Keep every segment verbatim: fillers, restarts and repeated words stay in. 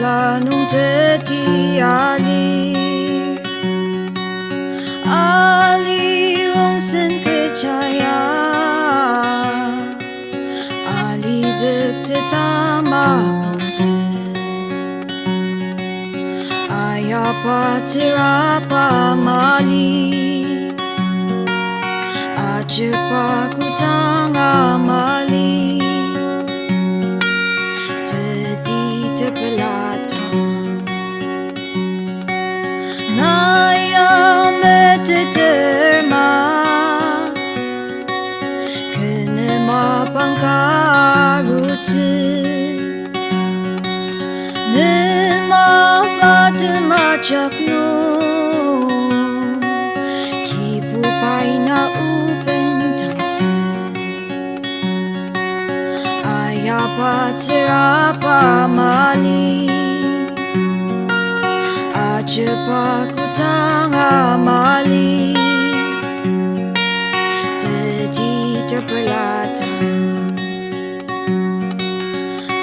La nung teti ali, ali rongsen kecha ya, ali züktsü tamapoktsü. Ayaba tsüraba mali, ajeba kodanga mali, teti tepeladang. Na ya meteter ma, kü nem mapang karutsü. Ne mapa temajak nung, Kibubai na o bendangtsü. Ayaba tsüraba mali, ajeba kodanga mali, teti tepeladang.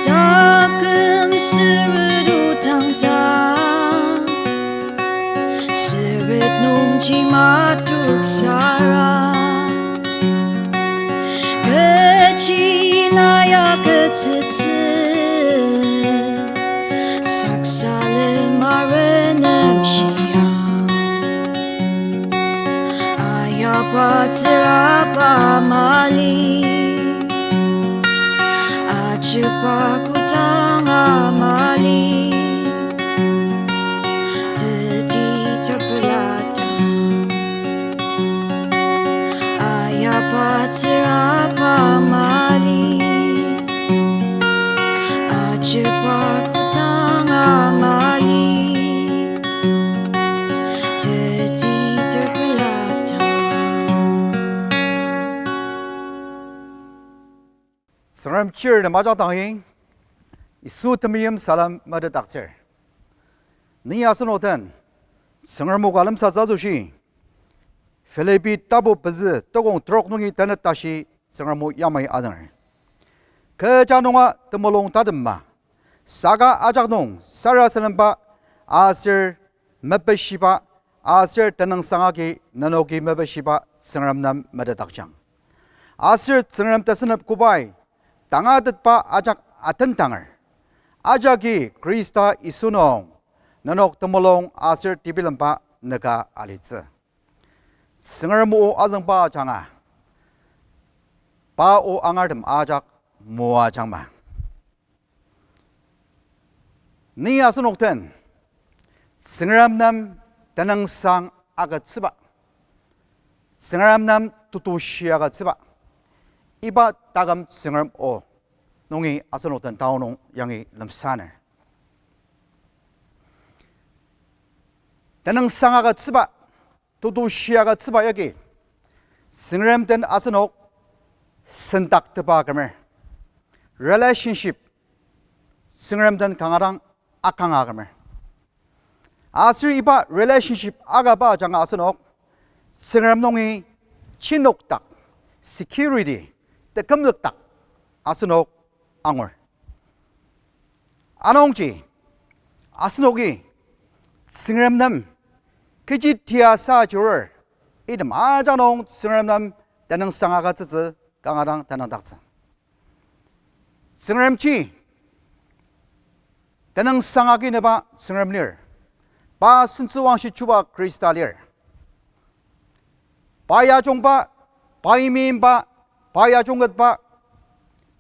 Taküm süret otangdang, süret nungji matoksara, kechi na ya agütsütsü, saksalem arenem shia. Ayaba tsüraba mali, ajeba kodanga mali, teti tepeladang. Ayaba tsüraba mali, ajeba kodanga mali, teti tepeladang. Tsüngrem chir nem ajak dangi, Yisu temeim salem metetdaktsür. Ni asenok den, Tsüngrem o ka lemsatsa asoshi, Philippi tapu pezü tokong trok nungi tenet tashi Tsüngrem o yamai azünger. Kecha nunga temulung tatema, saka ajak nung sarasademba aser mepeshiba aser tenüngsang agi nenoki mepeshiba Tsüngrem nem metetdakjang. Aser Tsüngrem tesünep kobai tangatetba ajak atendanger. Ajaki Khrista Yisu nung nenok temulung aser tebilemba nüka alitsü. Tsüngrem o azüngba ajanga, pa o angartem ajak moajangma. Ni asenok den, Tsüngrem nem tenüngsang agütsüba, Tsüngrem nem tetushi agütsüba, iba taküm Tsüngrem o nungi asenok den tao nung yangi lemsaner. Tenüngsang agütsüba, tetushi agütsüba yagi, Tsüngrem den asenok sendaktepa kümer. Relationship, Tsüngrem den kanga dang akanga kümer. Aser iba relationship akaba ajanga asenok, Tsüngrem nungi chinokdak, security, tekümzükdak, asenok angur. Anungji, asenoki Tsüngrem nem kechi tia sa chirur, item ajak nung Tsüngrem nem tenüngsang agütsütsü kanga dang tenüngdaktsü. Tsüngremji tenüngsang agineba Tsüngrem lir. Pa sentsüwangshi chuba Khrista lir. Pai ajungba, pai meimba, pai ajungketba,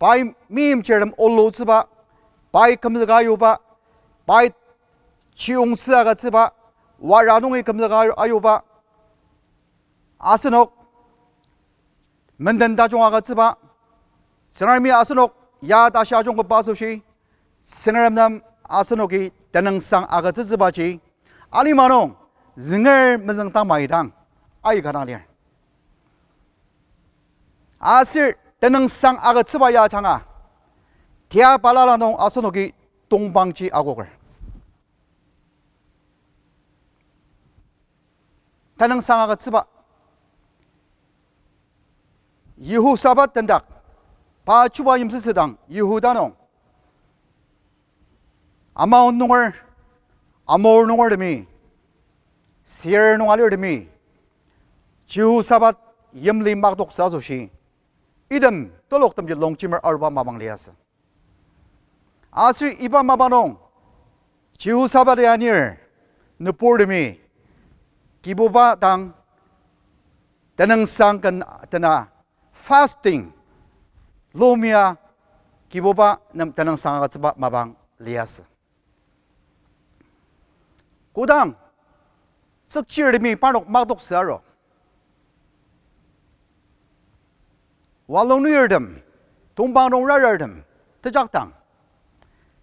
pai meimchirtem olutsüba, pai kümzüka ayuba, pai chiyongtsü agütsüba, wara nungi kümzüka ayu-, ayuba, asenok menden tajung agütsüba, Tsüngremi asenok ya tashi ajungketba asoshi, Tsüngrem nem asenoki tenüngsang agütsütsübaji, alima nung zünger mezüngdang maidang aika dang lir. Aser tenüngsang agütsüba ya ajanga, tia balala nung asenoki tongpangji akoker. Tenüngsang agütsüba. Yihosafat tendak, pa chuba yimsüsüdang Yihuda nung Ammon nunger, Amor nungertemi, Seir nung alirtemi, Jehoshaphat yimli maktoksü asoshi, item teloktemji longjemer aruba mapang liasü. Aser iba mapang nung, Jehoshaphat-i anir, nüburtemi, Kibuba dang tenüngsang ken tena, fasting, lomia, Kibuba nem tenüngsang agütsüba mapang liasü. Kodang tsükchirtemi parnok maktoksü aru, walong nuyertem, tongpang nung rarartem tejaktang,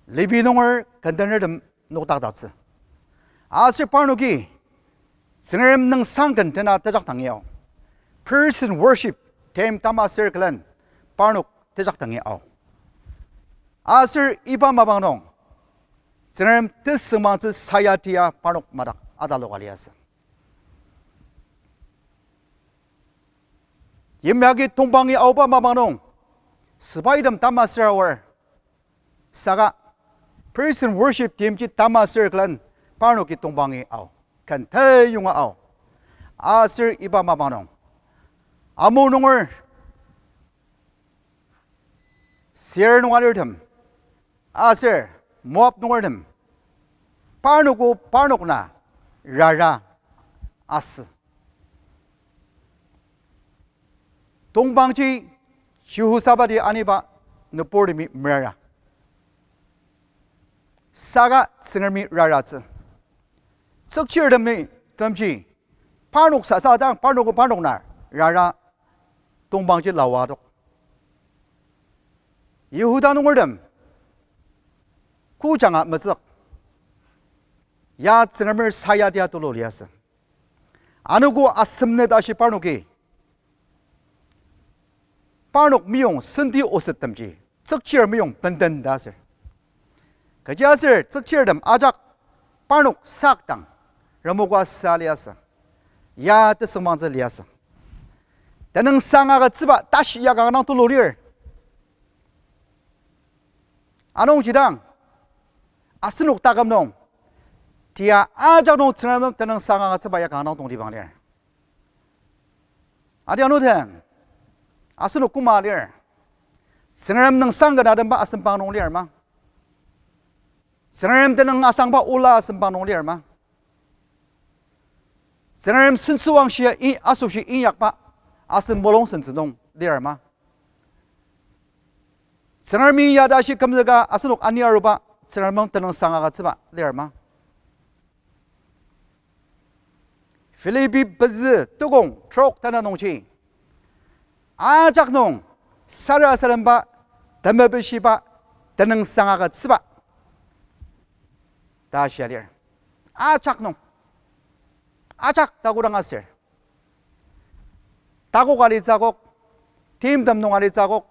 Levi nunger kentenertem nokdakdaktsü. Aser parnoki Tsüngrem nüngsang ken tena tejakdangi ao. Praise and worship team tamasür külen parnok tejakdangi ao. Aser iba mapang nung Tsüngrem tesüngmangtsü sayatia parnok madak ataloka liasü. Yimyagi tongpangi aoba mapang nung, sepaitem tamasür aor. Saka praise and worship teamji tamasür külen parnoki tongpangi ao, ken teyonga ao. Aser iba mapang nung, Amor nunger, Seir nung alirtem, aser Moab nungertem, parnoko parnok na rara asü. Tongpangji Jehoshaphat-i aniba nüburtemi merara. Saka Tsüngremi raratsü. Tsükchirtemi temji parnok sasa dang parnoko parnok na rara tongpangji lawa adok. Yihuda nungertem kojanga metsük, ya Tsüngremer sayatia tulu liasü. Anogo asem ne tashi parnoki, parnok meyong senti osettemji, tsükchir meyong benden ta aser. Kechiaser tsükchirtem ajak parnok sakdang remoka sa liasü. Ya tesüngmangtsü liasü. Tenüngsang agütsüba tashi ya kanga dang tulu lir. Anungji dang, asenok taküm nung, tia ajak nung Tsüngrem nem tenüngsang agütsüba ya kanga dang tongtibang lir. Adianu den, asenok koma lir. Tsüngrem nüngsang ken atemba asempang nung lir ma? Tsüngrem tenüng asangba ola asempang nung lir ma? Tsüngrem sentsüwangshia i asoshi inyakba asen mulung sentsü nung lir ma? Tsüngremi ya tashi kümzüka asenok ani aruba Tsüngrem nung tenüngsang agütsüba lir ma? Philippi pezü tukong trok tena nungji, ajak nung sarasademba, temepeshiba, tenüngsang agütsüba ta shia lir. Ajak nung, ajak ta kodang aser, takok alitsü akok, timtem nung alitsü akok,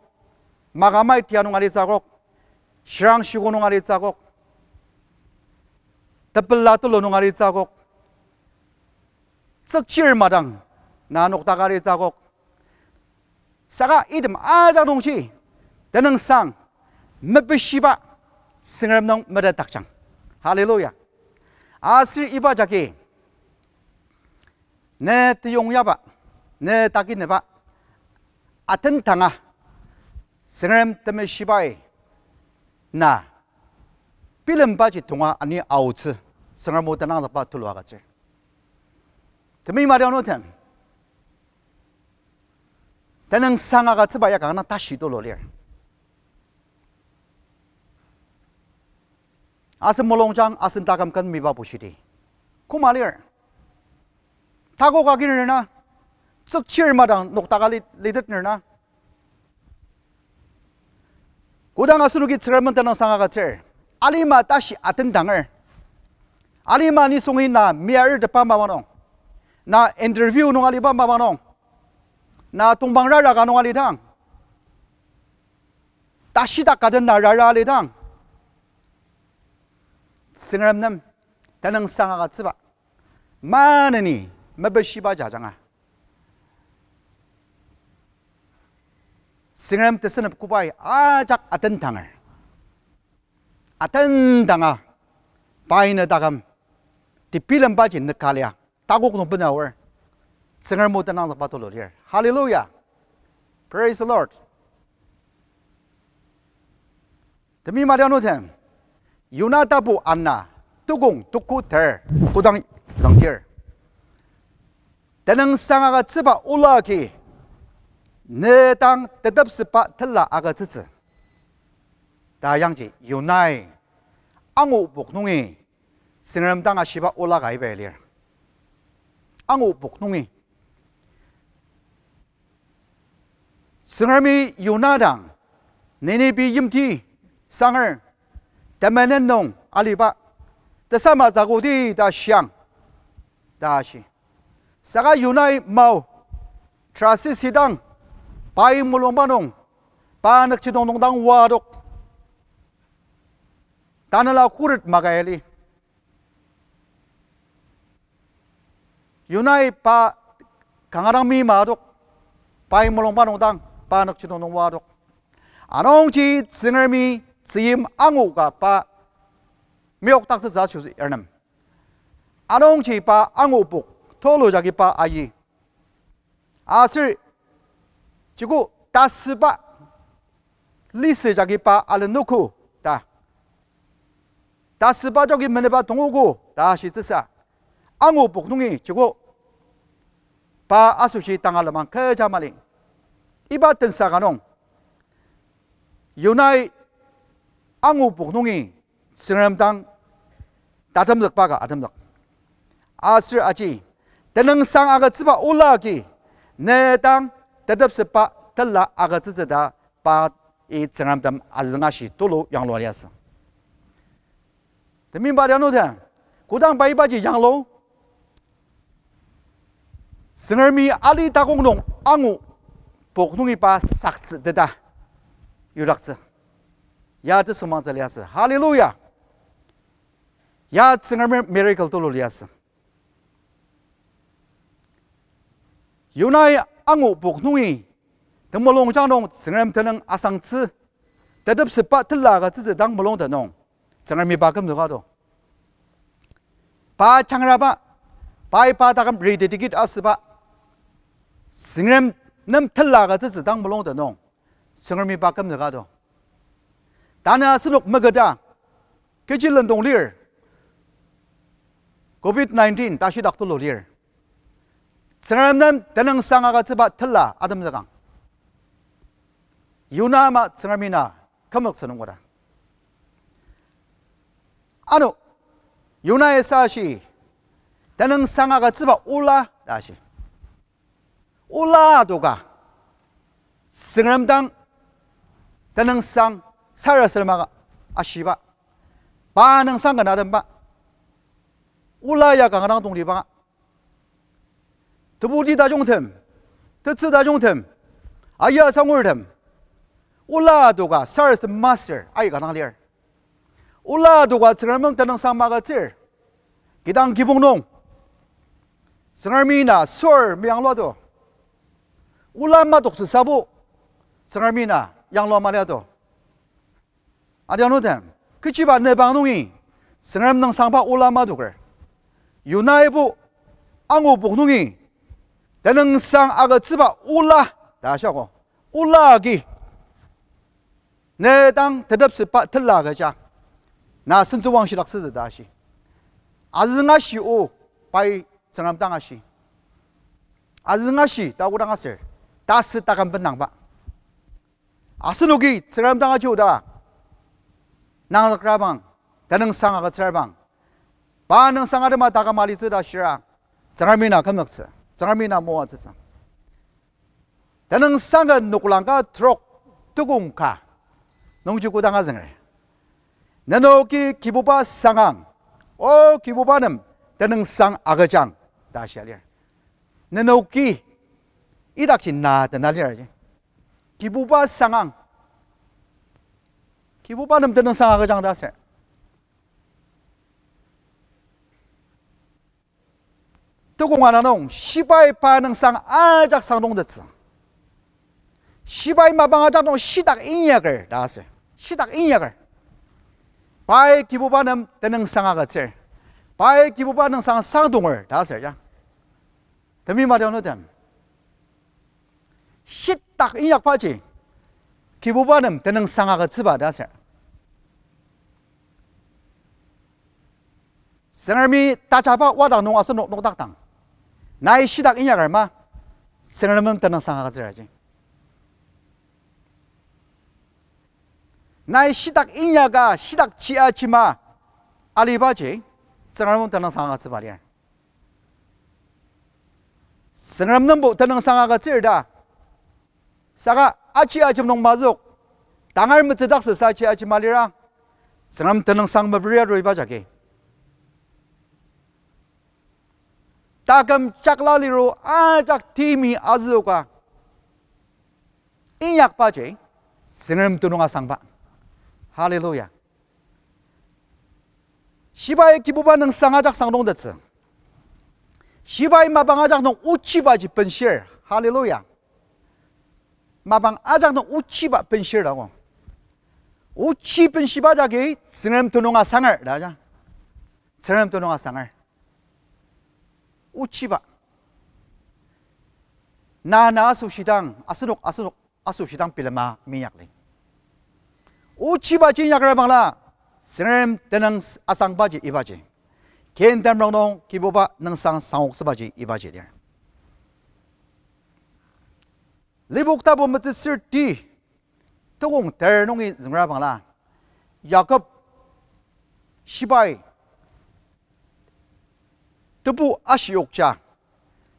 makamai tia nung alitsü akok, shirang shiko nung alitsü akok, tepela tulu nung alitsü akok, tsükchir madang na nokdaka alitsü akok, saka item ajak nungji tenüngsang mepeshiba Tsüngrem nung metetdakjang. Hallelujah. Aser iba jagi ne teyongyaba, ne takineba atendanga Tsüngrem Temeshibai na bilembaji tonga ani aotsü Tsüngrem o tenangzükba tulu agütsür. Temeim adianutem, tenüngsang agütsüba ya kanga dang tashi tulu lir. Asen mulungjang asen taküm ken miba bushidi koma lir. Takok agi ner na, tsükchir madang nokdaka li- litet ner na, kodang asenoki Tsüngrem nem tenüngsang agütsür, alima tashi atendanger. Alima nisungi na miartepa mapang nung, na interview nung aliba mapang nung, na tongpang rara ka nung alidang, tashidak ka den na rara alidang, Tsüngrem nem tenüngsang agütsüba maneni mepeshiba jajanga, Tsüngrem tesünep kobai ajak atendanger. Atendanga Pai ne taküm tebilembaji nüka lia, takok nung bena aor, Tsüngrem o tenangzükba tulu lir. Hallelujah. Praise the Lord. Temeim adianutem, Yona tapu ana, tukong tuku ter, kodang zangdir, tenüngsang agütsüba ola agi, ne dang tetepsüba tela agütsütsü ta yangji Yonai angupok nungi Tsüngrem dang ashiba ola ka iba lir. Angupok nungi Tsüngremi Yona dang, Ninibi yimti sanger, temenen nung aliba, tesama zagudi ta shiang, ta shi. Saka Yonai mao, Tarsis sidang, pai mulungba nung, pa nükjidong nung dang oadok, tanela khuret maka ali. Yonai pa kanga dang meima adok, pai mulungba nung dang, pa nükjidong nung oadok. Anungji Tsüngremi tzüyim angu ka pa meyokdaktsütsü asoshi ernem. Anungji pa angupok tulu jagi pa ayi. Aser joko tasüba lisü jagi pa alenogo ta. Tasüba jagi meneba tongogo ta shitsüsa, angupok nungi joko pa asoshi tanga lenmang kecha mali. Iba tensa ka nung, Yonai angupok nungi Tsüngrem dang tatemzükba ka atemzük. Aser aji, tenüngsang agütsüba ola agi, ne dang tetepsüba tela agütsütsü ta pa i Tsüngrem tem azüngashi tulu yanglua liasü. Temeimba adianutem, kodang pa ibaji yanglu, Tsüngremi ali takong nung angupok nungi pa saktsü teta yudaktsü. Ya tesümangtsü liasü. Hallelujah. Ya Tsüngremi miracle tulu liasü. Yonai angupok nungi temulungjang nung Tsüngrem tenüng asangtsü, tetepsüba tela agütsütsü dang mulungtet nung, Tsüngremi pa kümzüka do. Pa jangraba, pai pa taküm rededicate asüba, Tsüngrem nem tela agütsütsü dang mulungtet nung, Tsüngremi pa kümzüka do. Tanü asenok meketa, kechi lendong lir, covid nineteen ta shidak tulu lir. Tsüngrem nem tenüngsang agütsüba tela atemzükang. Yona ama Tsüngremi na kümzüktsü nung koda. Ano, Yonai sa ashi, tenüngsang agütsüba ola ta ashi. Ola adoka, Tsüngrem dang tenüngsang sarasadema ashiba, pa nüngsang ken atemba, ola ya kanga dang tongtibang, tebuti tajungtem, tetsü tajungtem, aya sangurtem, ola adoka sarasadem master aika dang lir. Ola adoka Tsüngrem nem tenüngsang magütsür, kidang kibong nung Tsüngremi na sür meyanglua do. Ola madoktsüsabo Tsüngremi na yanglua malia do. Adianutem, kechiba ne bang nungi Tsüngrem nüngsangba ola madoker? Yonaibo angupok nungi tenüngsang agütsüba ola ta ashiko. Ola agi ne dang tetepsüba tela agüja, na sentsüwang shidaktsütsü ta ashi. Azüngashi o pai Tsüngrem dang ashi. Azüngashi ta kodang aser, tasü taküm bendangba. Asenoki Tsüngrem dang aji oda nangzükrabang, tenüngsang agütsürabang, pa nüngsang atema taküm alitsü ta shira, Tsüngremi na kümzüktsü, Tsüngremi na moatsütsü. Tenüngsang ka noklang ka trok tukong ka nungji kodang azünger, nenoki Kibuba sangang, o Kibuba nem tenüngsang agüjang ta shia lir. Nenoki idakji na tena lir aji. Kibuba sangang, Kibuba nem tenüngsang agüjang ta ser. Tukong ana nung shibai pa nüngsang ajak sangdongtettsü. Shibai mapang ajak nung shitak inyaker ta aser, shitak inyaker. Pai Kibuba nem tenüngsang agütsür. Pai Kibuba nüngsang sangdonger ta asür ya. Temeim adianutem, shitak inyakbaji Kibuba nem tenüngsang agütsüba ta asür. Tsüngremi tajaba wadang nung asenok nokdakdang, nai shitak inyaker ma, Tsüngrem nem tenüngsang agütsür aji. Nai shitak inyaka, shitak chia chima alibaji, Tsüngrem nem tenüngsang agütsüba lir. Tsüngrem nembo tenüngsang agütsür ta saka aji ajim nung mazük, tangar metsüdaktsüsa aji ajima lira, Tsüngrem tenüngsang meperi aru iba jagi. Taküm jakla liru ajak timi azüoka inyakbaji Tsüngrem tenüng asangba. Hallelujah. Shibai Kibuba nüngsang ajak sangdongtettsü. Shibai mapang ajak nung ochibaji benshir. Hallelujah. Mapang ajak nung ochiba benshir ta ko. Ochi benshiba jagi Tsüngrem tenüng asanger ta ja. Tsüngrem tenüng asanger. Ochiba. Na na asoshidang, asenok, asenok asoshidang bilema minyak lir. Ochibaji inyakra bangla, Tsüngrem tenüng asangbaji ibaji, kin temulung nung Kibuba nüngsang sangoktsübaji ibaji lir. Lipok tapu metsüsür ti, tukong ter nungi züngra bangla, Jakob shibai tebu ashiyokja,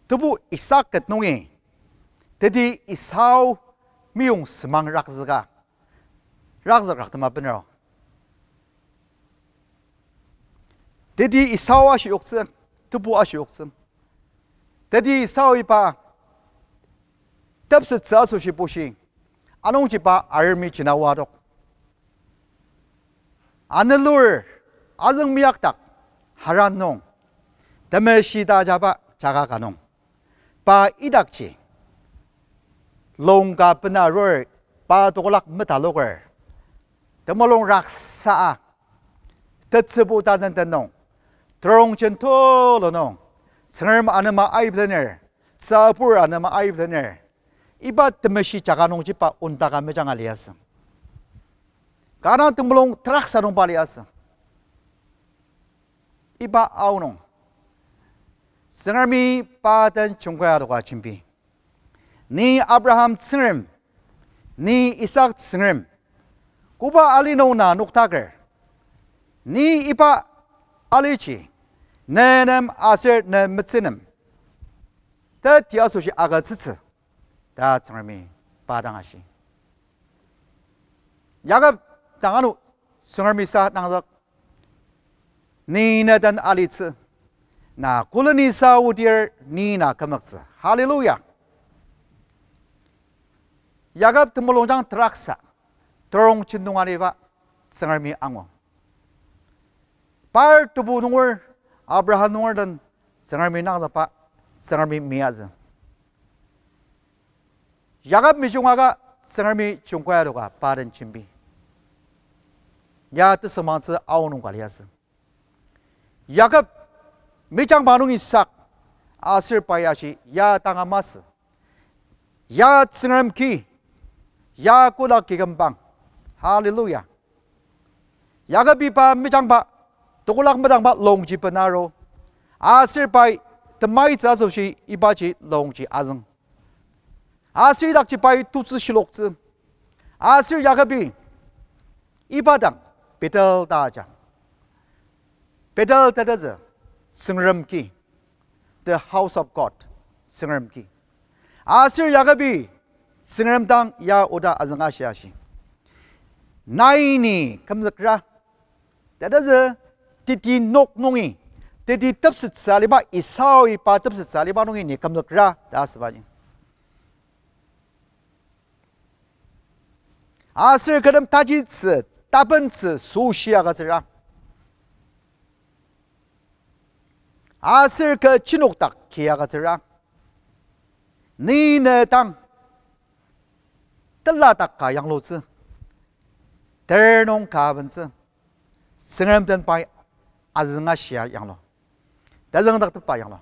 tebu Isak ket nungi, teti Esau meyong semang rakzüka, rakzük raktema benro. Teti Esau ashiyoktsü, tebu ashiyoktsü. Teti Esau iba tepsettsü asoshi bushi, anungji pa aremi jina oadok. Anelur azüng meyakdak Haran nung temeshi ta ajaba jaga ka nung, pa idakji lung ka bena arur, pa tekolak metaloker, temulung raksa a, tetsübu taten tenung, terongjen tulu nung, Tsüngrem anema aiblener, tsübur anema aiblener, iba temeshi jaga nungji pa ondaka mejanga liasü. Kanga temulung teraksa nungba liasü. Iba aonung, Tsüngremi pa den jungkai adoka jembi. Ni Abraham Tsüngrem, ni Isak Tsüngrem, koba ali nung na noktaker, ni iba aliji ne nem aser ne metsü nem teti asoshi agütsütsü, ta Tsüngremi pa dang ashi. Jakob dang ano Tsüngremi sa nangzük, ni ne den alitsü, na koleni sa odir ni na kümzüktsü. Hallelujah. Jakob temulungjang teraksa, terongjen nung aliba Tsüngremi angu. Par tebu nunger, Abraham nunger den Tsüngremi nangzükba, Tsüngremi meyazü. Jakob mejungaka Tsüngremi jungkai adoka pa den jembi. Ya tesümangtsü aonung ka liasü. Jakob mejangba nungi sak, aser pai ashi ya tanga masü, ya Tsüngrem ki, ya kodak ki kümbang. Hallelujah. Jakobi pa mejangba, tekolak medangba longji benaro, aser pai temaitsü asoshi ibaji longji azüng. Aser idakji pai tutsü shiloktsü. Aser Jakobi iba dang Bethel ta aja. Bethel tetezü Tsüngrem ki, the house of God, Tsüngrem ki. Aser Jakobi Tsüngrem dang ya oda azünga shiashi, nai ni kümzükra, tetezü teti nok nungi, teti tepsettsü aliba, Esau iba tepsettsü aliba nungi ni kümzükra ta asübaji. Aser kü nem tajitsü, tapentsü süshi agütsüra, aser kü chinokdak ki agütsüra, ni ne dang teladak ka yanglutsü, ter nung ka bentsü, Tsüngrem den pai azünga shia yanglu. Tezüngdaktepa yanglu.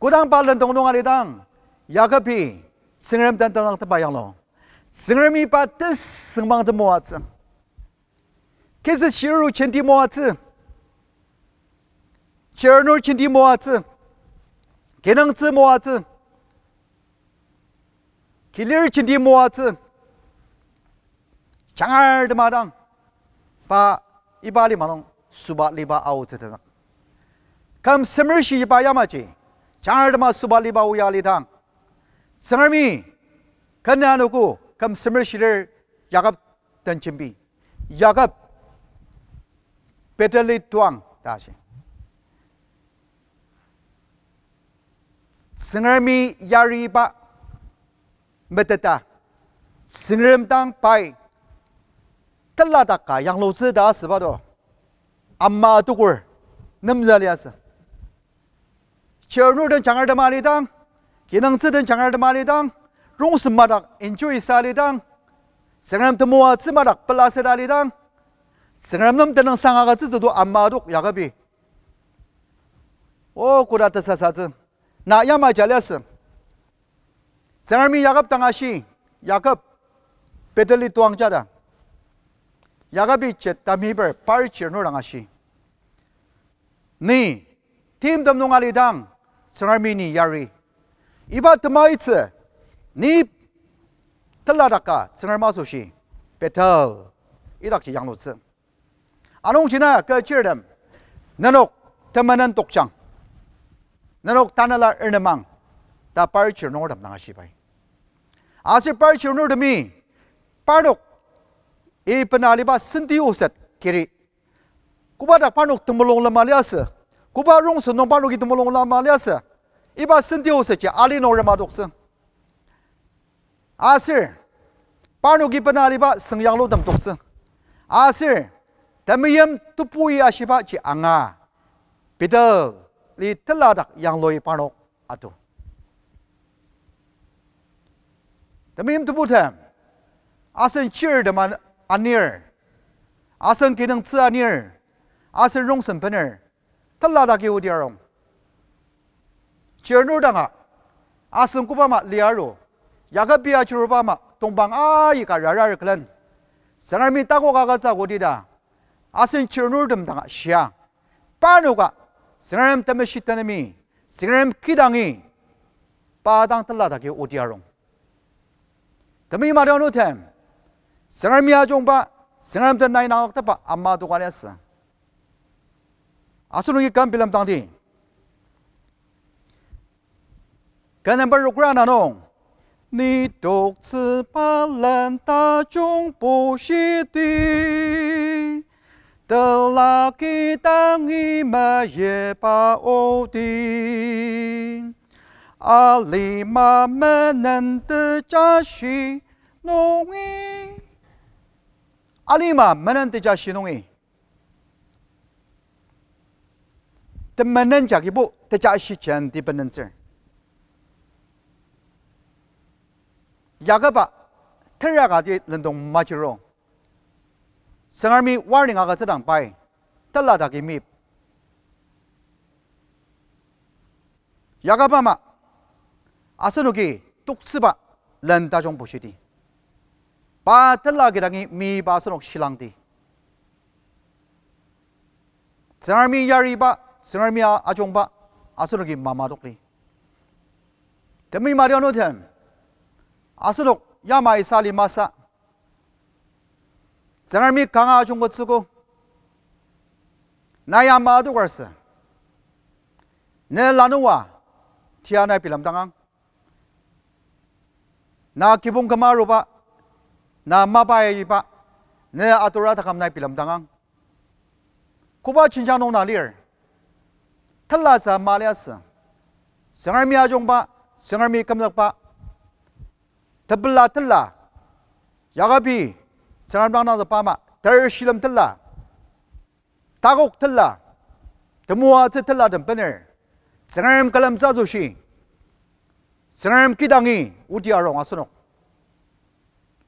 Kodang pa lendong nung alidang, Yakobi Tsüngrem den tezüngdaktepa yanglu. Tsüngremi pa tesüngmangtsü moatsü. Kisa shiru jenti moatsü. Chirnur jenti moatsü. Kinungtsü moatsü. Kilir jenti moatsü. Jangar tema dang, pa iba lima nung süba liba aotsü tenük. Küm semer shi iba yamaji, jangar tema süba liba oya alidang, Tsüngremi kena anogo küm semer shi lir Yakob den jembi. Yakob Betheli tuang ta shi. Tsüngremi yariba meteta, Tsüngrem dang pai teladaka yanglutsü ta asüba do. Ama tukur nemza liasü. Chirnur den jangar tema alidang, kinungtsü den jangar tema alidang, rongsen madak enjoy sa alidang, Tsüngrem temoatsü madak pela seta alidang, Tsüngrem nem tenüngsang agütsü tetu ama tok Yakobi. O koda tesasatsü. Na yamaji liasü. Tsüngremi Yakob dang ashi, Yakob, Betheli tuang jada. Yakobi jet tamibar par chirnur dang ashi. Ni, timtem nung alidang, Tsüngremi ni yari. Iba temaitsü, ni teladaka Tsüngrem asoshi, Bethel, idakji yanglutsü. Anungji na kü chirtem, nenok temenen tokjang, nenok tanela ernemang, ta par chirnurtem dang ashibai. Aser par chirnurtemi, parnok, iben aliba senti oset kiri. Koba dak parnok temulung lema liasü, koba rongsen nung parnoki temulung lema liasü, iba senti osetji ali nung rema toktsü. Aser, parnoki bena aliba süngyanglutem toktsü. Aser, temeim tebui ashibaji anga, Betheli teladak yanglui parnok atu. Temeim tebutem, asen chirtem an-, anir, asen kinungtsü anir, asen rongsen bener, teladaki odi arung. Chirnur danga, asen koba ama liaru, Yakobi ajuruba ama tongpang aika rarar külen, Tsüngremi takok agütsü kodi ta, asen chirnurtem danga shia. Parnoka, Tsüngrem temeshi tenemi, Tsüngrem kidangi, pa dang teladaki odi arung. Temeim adianutem, Tsüngremi ajungba, Tsüngrem den nai nangzüktepa ama toka liasü. Asenoki küm bilemdangdi. Kü number rokra na nung, ni toktsüba len tajung bushidi, telaki dangi meyipa odi. Alima menen tejashi nungi. Alima menen tejashi nungi. Temenen jagibo tejashi jenti benentsür. Yakoba teraka ji lendong majiro. Tsüngremi warning agütsüdang pai, teladaki mip. Yakoba ama, asenoki toktsüba len tajung bushidi. Pa tela kidangi miba asenok shilangdi. Tsüngremi yariba, Tsüngremi a-, ajungba, asenoki mamadokdi. Temeim adianutem, asenok yamai sa limasa, Tsüngremi kanga ajungkettsüogo. Na ya madokarsü. Ne lanua tia nai bilemdangang. Na kibong küma aruba, na mapa aiba, ne atura taküm nai bilemdangang. Koba jenjang nung na lir. Telatsü ama liasü. Tsüngremi ajungba, Tsüngremi kümzükba. Tepela tela. Yakobi, Tsüngrem dang nangzükba ama, ter shilem tela. Takok tela, temoatsü telatem bener, Tsüngrem külemtsü asoshi, Tsüngrem kidangi odi arung asenok.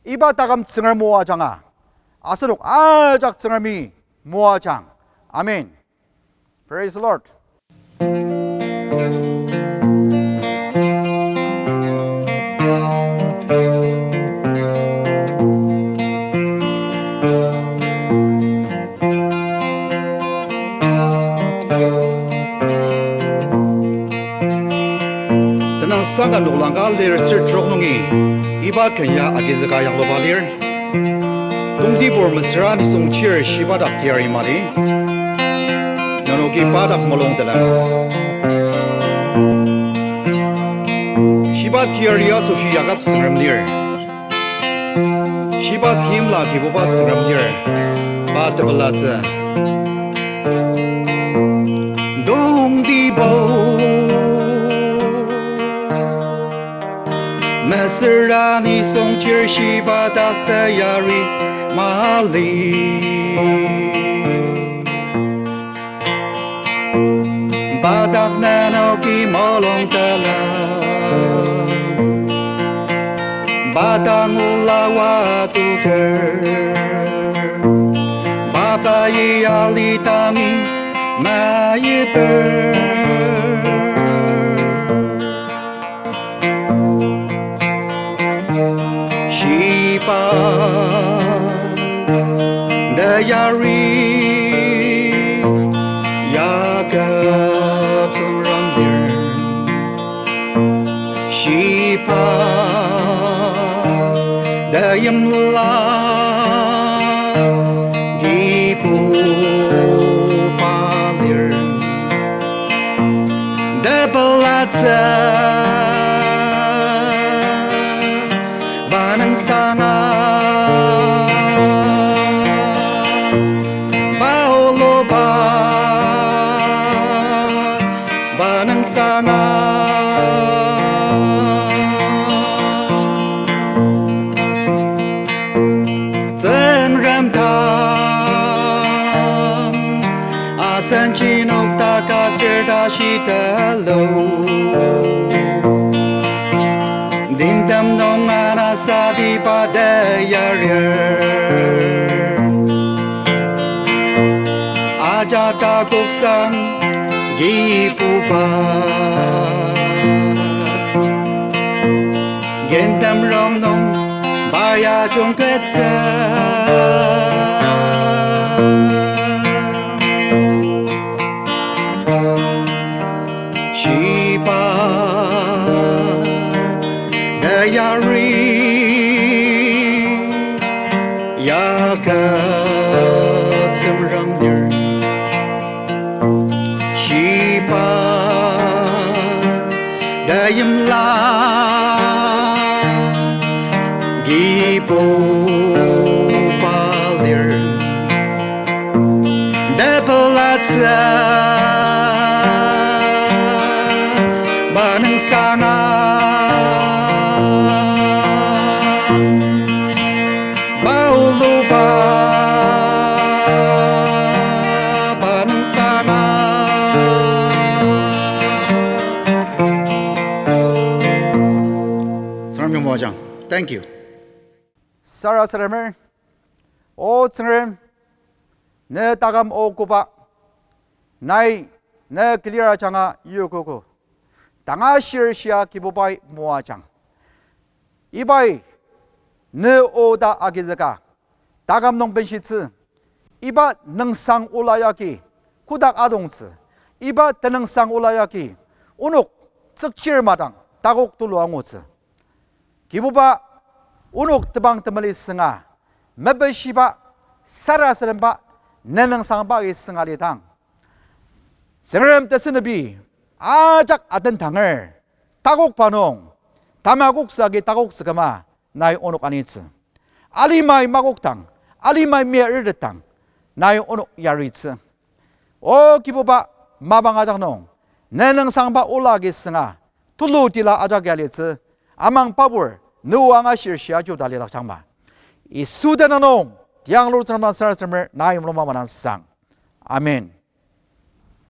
Iba taküm Tsüngrem o ajanga, asenok ajak Tsüngremi moajang. Amen. Praise the Lord. Tenüngsang ka noklang ka lir ser trok nungi, iba ken ya agizüka yangluba lir. Tongtibur mesüra nisung chir shiba dak teyari mali. Nenoki pa dak mulung telem. Shiba teyari asoshi Yakob Tsüngrem lir. Shiba timla Kibuba Tsüngrem lir, pa tepelatsü. Tongtibur mesüra nisung chir shiba dak teyari mali. Pa dak nenoki mulung telem, pa dang ola watoker, pa pai alidangi mayiper. Shiba teyari Yakob Tsüngrem lir. Shiba teimla Kibuba lir. Tepelatsü pa nüngsanga, pa oluba pa nüngsanga. Tsüngrem dang asen chinok ta ka ser ta shitelo. Timtem nung anasatiba teyarir, ajak takoksang Kibuba. Gentem rongnung pa ya jungkettsü. Shiba teyari Yakob Tsüngrem lir. Shiba teimla Kibuba lir. Tepelatsü pa nüngsanga, pa oluba pa nüngsanga. Tsüngrem yong moajang. Thank you. Sarasademer, O Tsüngrem, ne taküm o koba, nai ne kilir ajanga yokogo. Tanga shirshia Kibubai moajang. Ibai ne o ta agizüka, taküm nung benshitsü, iba nüngsang ola yagi kotak adongtsü, iba tenüngsang ola yagi onok tsükchir madang takok tulu angutsü. Kibuba, onok tebang temeli sünga, mepeshiba, sarasademba, nenüngsangba agi sünga lidang, Tsüngrem tesünepi ajak atendanger, takokba nung, tamakoktsü agi takoktsü küma, nai onok anitsü. Alimai makokdang, alimai miaretetdang, nai onok yaritsü. O Kibuba, mapang ajak nung, nenüngsangba ola agi sünga, tulu tila ajak yalitsü, amang pabur, ne o angashir shia ajuda lidakjangma. Yisu tenüng nung, tiang lur Tsüngrem dang sarasademer, nai mulung mamansang. Amen.